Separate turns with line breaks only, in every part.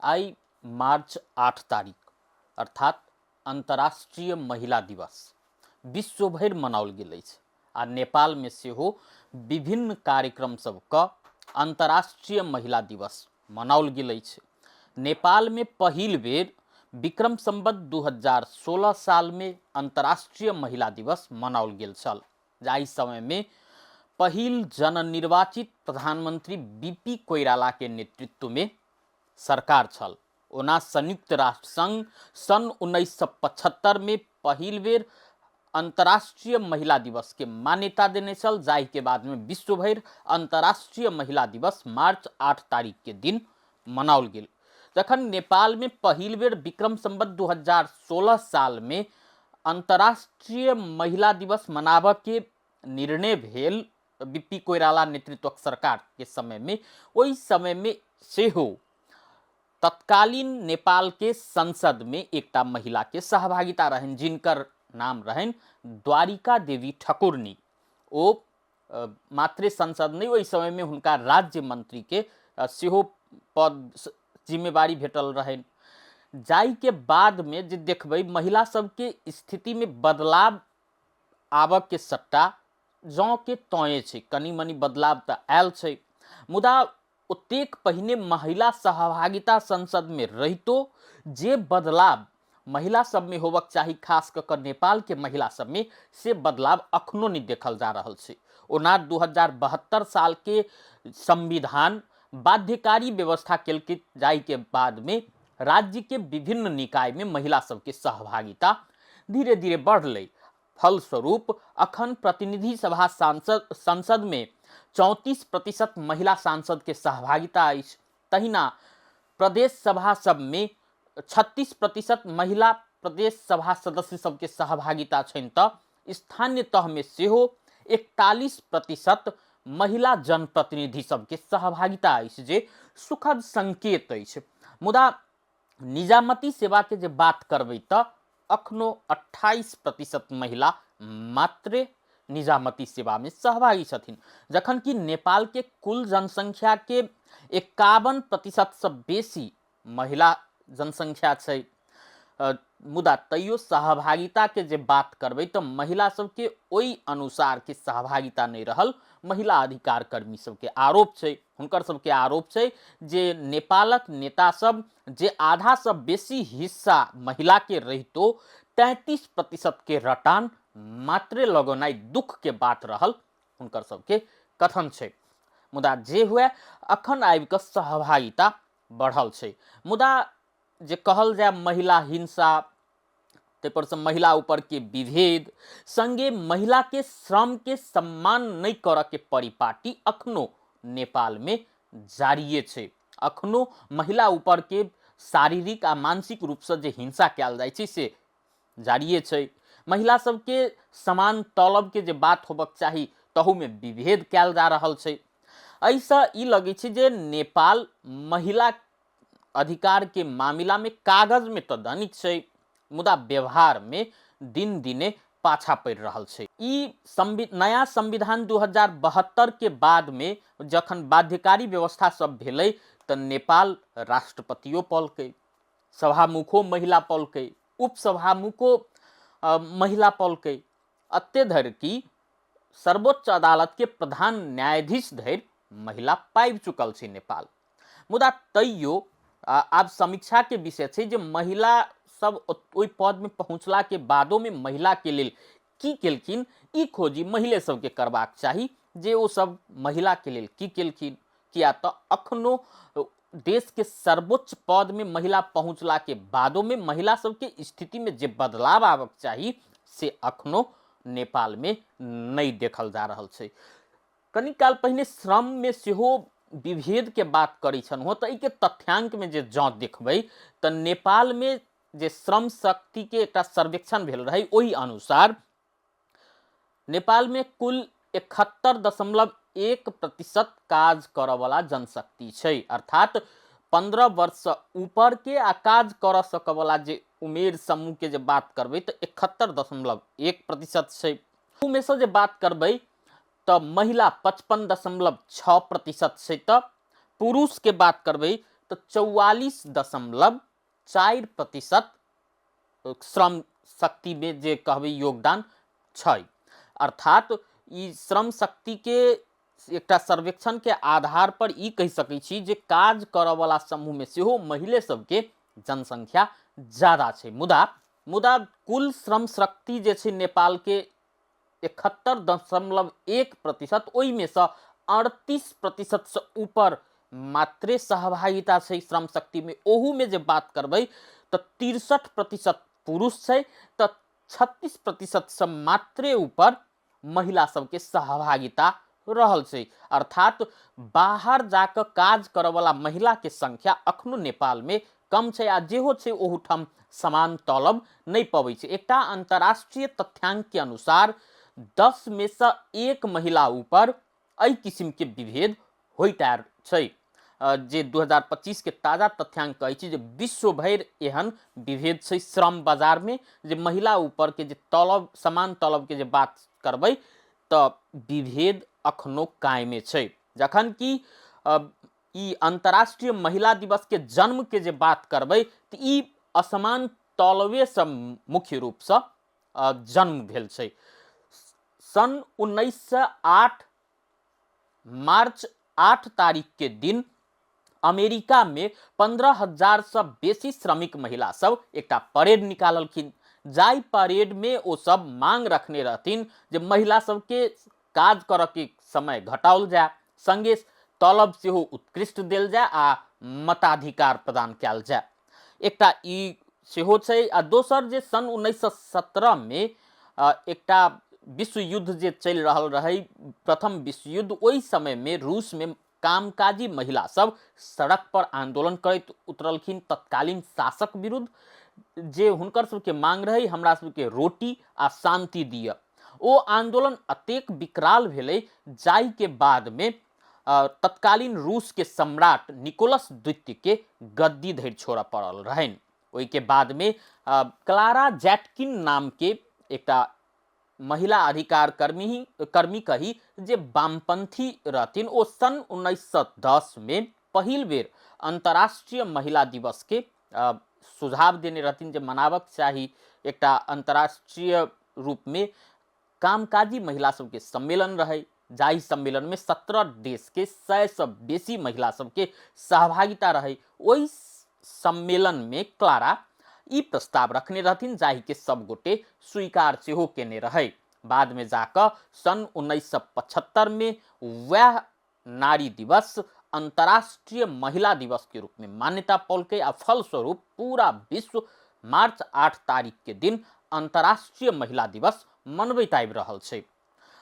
आइ मार्च 8 तारीख अर्थात अन्तर्राष्ट्रीय महिला दिवस विश्व भरि मनाओल गेल अछि आ नेपालमे सेहो विभिन्न कार्यक्रम सब कऽ अन्तर्राष्ट्रीय महिला दिवस मनाओल गेल अछि। नेपालमे पहिल बेर विक्रम संवत 2016 सालमे अन्तर्राष्ट्रीय महिला दिवस मनाओल गेल छल, जाहि समयमे पहिल जननिर्वाचित प्रधानमंत्री बी पी कोइरालाके नेतृत्वमे सरकार छल। ओना संयुक्त राष्ट्र संघ सन् 1975 मे पहिल बेर अंतर्राष्ट्रीय महिला दिवस के मान्यता देने छल, जाहि के बाद में विश्व भरि अंतर्राष्ट्रीय महिला दिवस मार्च 8 तारीख के दिन मनाओल गेल। जखन नेपाल में पहिल बेर विक्रम संवत 2016 साल में अंतर्राष्ट्रीय महिला दिवस मनाबऽ के निर्णय भेल बी पी कोइराला नेतृत्वक सरकार के समय में, ओहि समय में सेहो तत्कालीन नेपाल के संसद में एकटा महिला के सहभागिता रहनि, जिनकर नाम रहनि द्वारिका देवी ठकुरनी। ओ मात्रे संसद नहि, ओहि समय में हुनका राज्य मंत्री के सेहो पद जिम्मेवारी भेटल रहनि। जाहि के बाद में जे देखबै महिला सबके स्थिति में बदलाव आबऽ के सट्टा जँ के तँए छै, कनि मनि बदलाव तऽ आयल छै, मुदा ओतेक पहिने महिला सहभागिता संसदमे रहितो जे बदलाव महिला सबमे होबक चाही, खास कऽ कऽ नेपालके महिला सबमे, से बदलाव अखनो नहि देखल जा रहल छै। ओना 2072 सालके संविधान बाध्यकारी व्यवस्था केलकै, जाहिके बादमे राज्यके विभिन्न निकायमे महिला सबके सहभागिता धीरे धीरे बढ़लै। फलस्वरूप अखन प्रतिनिधि सभा सांसद संसदमे 34% महिला सांसदके सहभागिता अछि। तहिना प्रदेश सभा सबमे 36% महिला प्रदेश सभा सदस्य सबके सहभागिता छनि, तऽ स्थानीय तहमे सेहो 41% महिला जनप्रतिनिधि सबके सहभागिता अछि, जे सुखद संकेत अछि। मुदा निजामती सेवाके जे बात करबै तऽ अखनो 28% महिला मात्रे निजामती सेवामे सहभागी छथिन, जखन कि नेपालके कुल जनसंख्याके 51% बेसी महिला जनसंख्या छै। मुदा तैयो सहभागिताके जे बात करबै तऽ महिला सबके ओहि अनुसारके सहभागिता नहि रहल महिला अधिकार कर्मी सबके आरोप छै। हुनकर सबके आरोप छै जे नेपालक नेता सब जे आधासँ बेसी हिस्सा महिलाके रहितो 33% के रटान मात्रे लगौनाइ दुखके बात रहल हुनकर सबके कथन छै। मुदा जे हुए, अखन आबि कऽ सहभागिता बढ़ल छै, मुदा जे कहल जाय महिला हिंसा, ताहिपर सँ महिला ऊपरके विभेद, संगे महिलाके श्रमके सम्मान नहि करऽके परिपाटी अखनो नेपालमे जारिए छै। अखनो महिला ऊपरके शारीरिक आ मानसिक रूपसँ जे हिंसा कयल जाइ छै से जारिए छै। महिला सबके समान तलबके जे बात होबक चाही तहूमे विभेद कयल जा रहल छै। एहिसँ ई लगै छै जे नेपाल महिला अधिकारके मामिलामे कागजमे तऽ धनिक छै, मुदा व्यवहारमे दिन दिने पाछा पड़ि रहल छै। ई नया संविधान 2072 के बादमे जखन बाध्यकारी व्यवस्था सब भेलै तऽ नेपाल राष्ट्रपतियो पौलकै, सभामुखो महिला पौलकै, उपसभामुखो महिला पौलकै, एते धरि कि सर्वोच्च अदालतके प्रधान न्यायाधीश धरि महिला पाबि चुकल छै नेपाल। मुदा तैयो आब समीक्षाके विषय छै जे महिला सब ओहि पदमे पहुँचलाके बादोमे महिलाके लेल की केलखिन, ई खोजी मैले सबके करबाक चाही जे ओ सब महिलाके लेल की केलखिन। किया तऽ अखनो देशके सर्वोच्च पदमे महिला पहुँचलाके बादोमे महिला सबके स्थितिमे जे बदलाव आबक चाही से अखनो नेपालमे नहि देखल जा रहल छै। कनी काल पहिने श्रममे सेहो विभेदके बात करै छलहुँ, तऽ एहिके तथ्यांकमे जे जँ देखबै तऽ नेपालमे जे श्रम शक्तिके एकटा सर्वेक्षण भेल रहै ओहि अनुसार नेपालमे कुल 71.1% काज करऽवला जनशक्ति छै, अर्थात 15 वर्षसँ ऊपरके आ काज करऽ सकऽवला जे उमेर समूहके जे बात करबै तऽ 71.1% छै। ओहिमे सँ जे बात करबै तऽ महिला 55.6% छै, तऽ पुरुषके बात करबै तऽ 44.4% श्रम शक्तिमे जे कहबै योगदान छै। अर्थात ई श्रम शक्तिके एकटा सर्वेक्षणके आधार पर ई कहि सकै छी जे काज करऽवला समूहमे सेहो महिले सबके जनसंख्या ज्यादा छै। मुदा मुदा कुल श्रम शक्ति जे छै नेपालके 71.1%, ओहिमेसँ 38%सँ ऊपर मात्रे सहभागिता छै श्रम शक्तिमे। ओहूमे जे बात करबै तऽ 63% पुरुष छै तऽ 36%सँ मात्रे ऊपर महिला सबके सहभागिता रहल छै। अर्थात बाहर जाकऽ काज करऽवला महिलाके संख्या अखनो नेपालमे कम छै आ जेहो छै ओहूठाम समान तलब नहि पबै छै। एकटा अंतर्राष्ट्रीय तथ्यांकके अनुसार 10 मे सँ 1 महिला ऊपर एहि किसिमके विभेद होइत आयल छै, जे 2025 के ताजा तथ्यांक कहै छै जे विश्व भरि एहन विभेद छै श्रम बाजारमे, जे महिला ऊपरके जे तलब समान तलबके जे बात करबै तऽ विभेद अखनो कायमे छै। जखन कि ई अंतर्राष्ट्रीय महिला दिवस के जन्म के जे बात करबै तऽ ई असमान तलबेसँ मुख्य रूपसँ जन्म भेल छै। सन 1908 मार्च 8 तारीख के दिन अमेरिका में 15,000 से बेसी श्रमिक महिला सब एकटा परेड निकाललखिन, जाहि परेड में ओ सब मांग रखने रहथिन जे महिला सबके काज करऽ के समय घटाओल जाय, संगे तलब सेहो उत्कृष्ट देल जाय आ मताधिकार प्रदान कयल जाय। एकटा ई सेहो छै। आ दोसर जे सन 1917 में एकटा विश्व युद्ध जे चलि रहल रहै, प्रथम विश्व युद्ध, ओहि समय में रूस में कामकाजी महिला सब सड़क पर आंदोलन करैत उतरलखिन तत्कालीन शासक विरुद्ध, जे हुनकर सबके मांग रहै हमरा सबके रोटी आ शांति दिअ। ओ आंदोलन अतेक विकराल भेलै जाहिके बादमे तत्कालीन रूसके सम्राट निकोलस द्वितीयके गद्दी धरि छोड़ऽ पड़ल रहनि। ओहिके बादमे क्लारा जैटकिन नामके एकटा महिला अधिकार कर्मी कर्मी कही जे वामपंथी रहथिन, ओ सन 1910 में पहिल बेर अंतर्राष्ट्रीय महिला दिवस के सुझाव देने रहथिन जे मनाबक चाही। एकटा अंतर्राष्ट्रीय रूप में कामकाजी महिला सबके सम्मेलन रहै, जाहि सम्मेलन में 17 देश के 100 से बेसी महिला सबके सहभागिता रहै। ओहि सम्मेलन में क्लारा ई प्रस्ताव रखने रहथिन, जाहि के सब गोटे स्वीकार सेहो केने रहै। बाद में जाकऽ सन 1975 में वएह नारी दिवस अंतर्राष्ट्रीय महिला दिवस के रूप में मान्यता पौलकै आ फलस्वरूप पूरा विश्व मार्च 8 तारीख के दिन अंतर्राष्ट्रीय महिला दिवस मनबैत आबि रहल छै।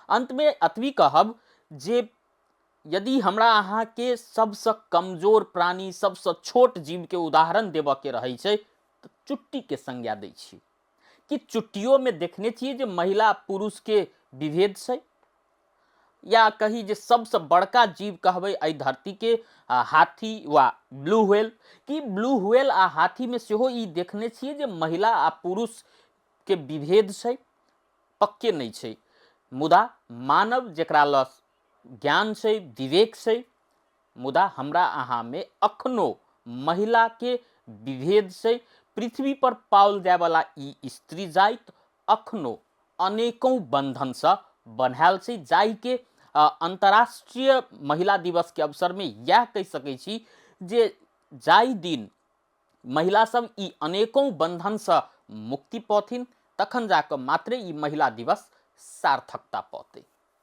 अंत में एतबी कहब जे यदि हमरा अहाँके सबसँ कमजोर प्राणी, सबसँ छोट जीवके उदाहरण देबऽके रहै छै तऽ चुट्टीके संज्ञा दै छी। कि चुट्टियोमे देखने छियै जे महिला पुरुषके विभेद छै? या कही जे सबसँ बड़का जीव कहबै एहि धरतीके हाथी वा ब्लू व्हेल, कि ब्लू व्हेल आ हाथीमे सेहो ई देखने छियै जे महिला आ पुरुषके विभेद छै? पक्के नहि छै। मुदा मानव जकरा लग ज्ञान छै, विवेक छै, मुदा हमरा अहाँमे अखनो महिलाके विभेद छै। पृथ्वी पर पाओल जायवला ई स्त्री जाति अखनो अनेकों बंधनसँ बन्हायल छै, जाहिके अंतर्राष्ट्रीय महिला दिवसके अवसरमे इएह कहि सकै छी जे जाहि दिन महिला सब ई अनेकों बंधनसँ मुक्ति पौथिन तखन जाकऽ मात्रे ई महिला दिवस सार्थकता पौतै।